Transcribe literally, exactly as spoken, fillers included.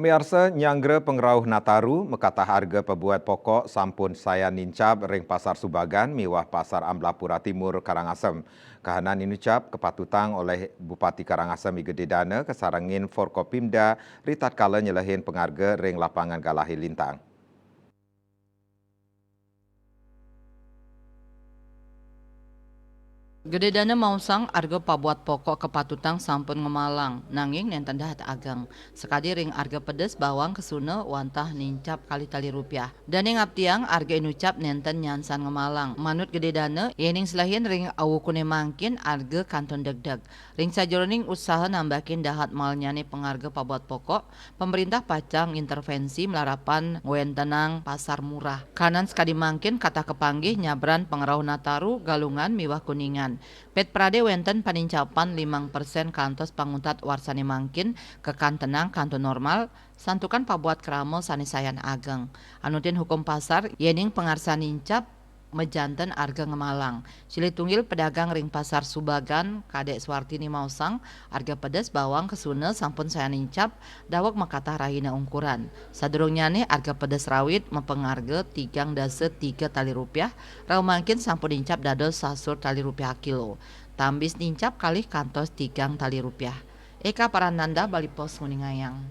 Piarsa, nyanggra pangrauh Nataru, makatah arga pabuat pokok sampun sayan nincap ring Pasar Subagan miwah Pasar Amblapura Timur, Karangasem. Kahanan inucap kapatutang olih Bupati Karangasem I Gede Dana kasarengin Forkopimda ritatkala nyelehin pangarga ring Lapangan Galahe Lintang. Gede Dana maosang arga pabuat pokok kapatutang sampun ngemalang, nanging nenten dahat ageng. Sakadi ring arga pedes, bawang, kesuna, wantah nincap kalih tali rupiah. Dane ngaptiang arga inucap nenten nyansan ngemalang. Manut Gede Dana, yening selehin ring awukune mangkin arga kantun degdeg. Ring sajeroning usaha nambakin dahat malnyane pangarga pabuat pokok, pamrintah pacang intervensi malarapan ngwentenang pasar murah. Kahanan sakadi mangkin katah kapanggih nyabran pangrauh Nataru, Galungan miwah Kuningan. Pet prade wenten panincapan limang persen kantos panguntat warsane mangkin kakantenang kantun normal, santukan pabuat krama sane sayan ageng. Anutin hukum pasar, yening pangarsan nincap, majanten arga ngemalang. Silih tunggil pedagang ring Pasar Subagan, Kadek Suartini maosang, arga pedes, bawang, kesuna sampun sayan nincap, daweg makatah rahina ungkuran. Sadurungnyane arga pedes rawit mapangarga tigang dasa tiga tali rupiah, rauh mangkin sampun nincap dados sasur tali rupiah kilo. Tambis nincap kalih kantos tigang tali rupiah. Eka Parananda, Bali Post, nguningayang.